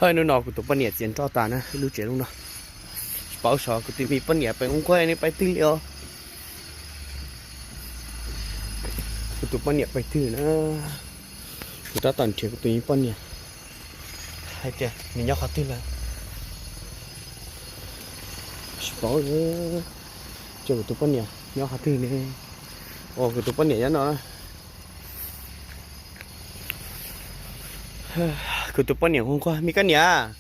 Hnub no kuv tus poj niam txiav nroj tas na, ib lub tsev lub no. Tsis paub xyov kuv tus me poj niam pem nquag nquag ne pais twg li os. Kuv tus poj niam pais twg na? Kuv tab tom nrhiav kuv tus me poj niam hais tias nws nyob qhov twg lawm. Tsis paub, kuv tus poj niam nyob qhov twg ne? Ua kuv tus poj niam nyob no. Kuv tus poj niam nquag nquag, me koj niam,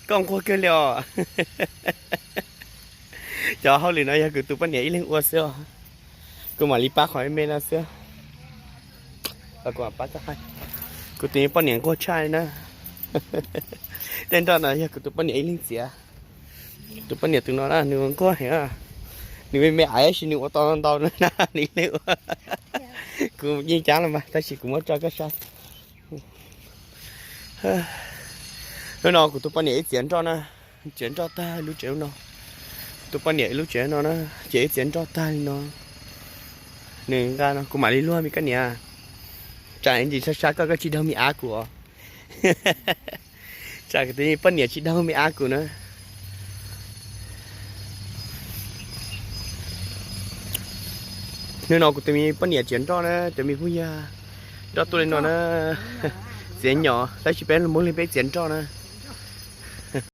koj nquag kiag li os. Cov hauj lwm no yog kuv tus poj niam ib leeg ua xwb os. Kuv mam li pab qhov me me no xwb. Kuv tus poj niam nquag tshaj li na. Tej nroj no yog kuv tus poj niam ib leeg txiav. Tus poj niam tus no na nws nquag heev, nws me me aiv tab sis nws ua tau ntau na, nws ib leeg ua. Kuv yeej cab los mas tab sis kuv muab tso koj saib. Hnub no kuv tus poj niam ib txiav nroj na, txiav nroj tag lub tsev no. Tus poj niam ib lub tsev no na, ces ib txiav nroj tag li no. Nws nqa no kuv mam li luag me koj niam. Tsam ntsis sab sab koj, koj tsis daug me av kuv os. Tsam kuv tus poj niam tsis daug me av kuv na. Hnub no kuv tus me poj niam txiav nroj na, cov me phooj ywg, nroj tuaj li no na. Txiav nyom tab sis peb los muab li peb txiav nroj na.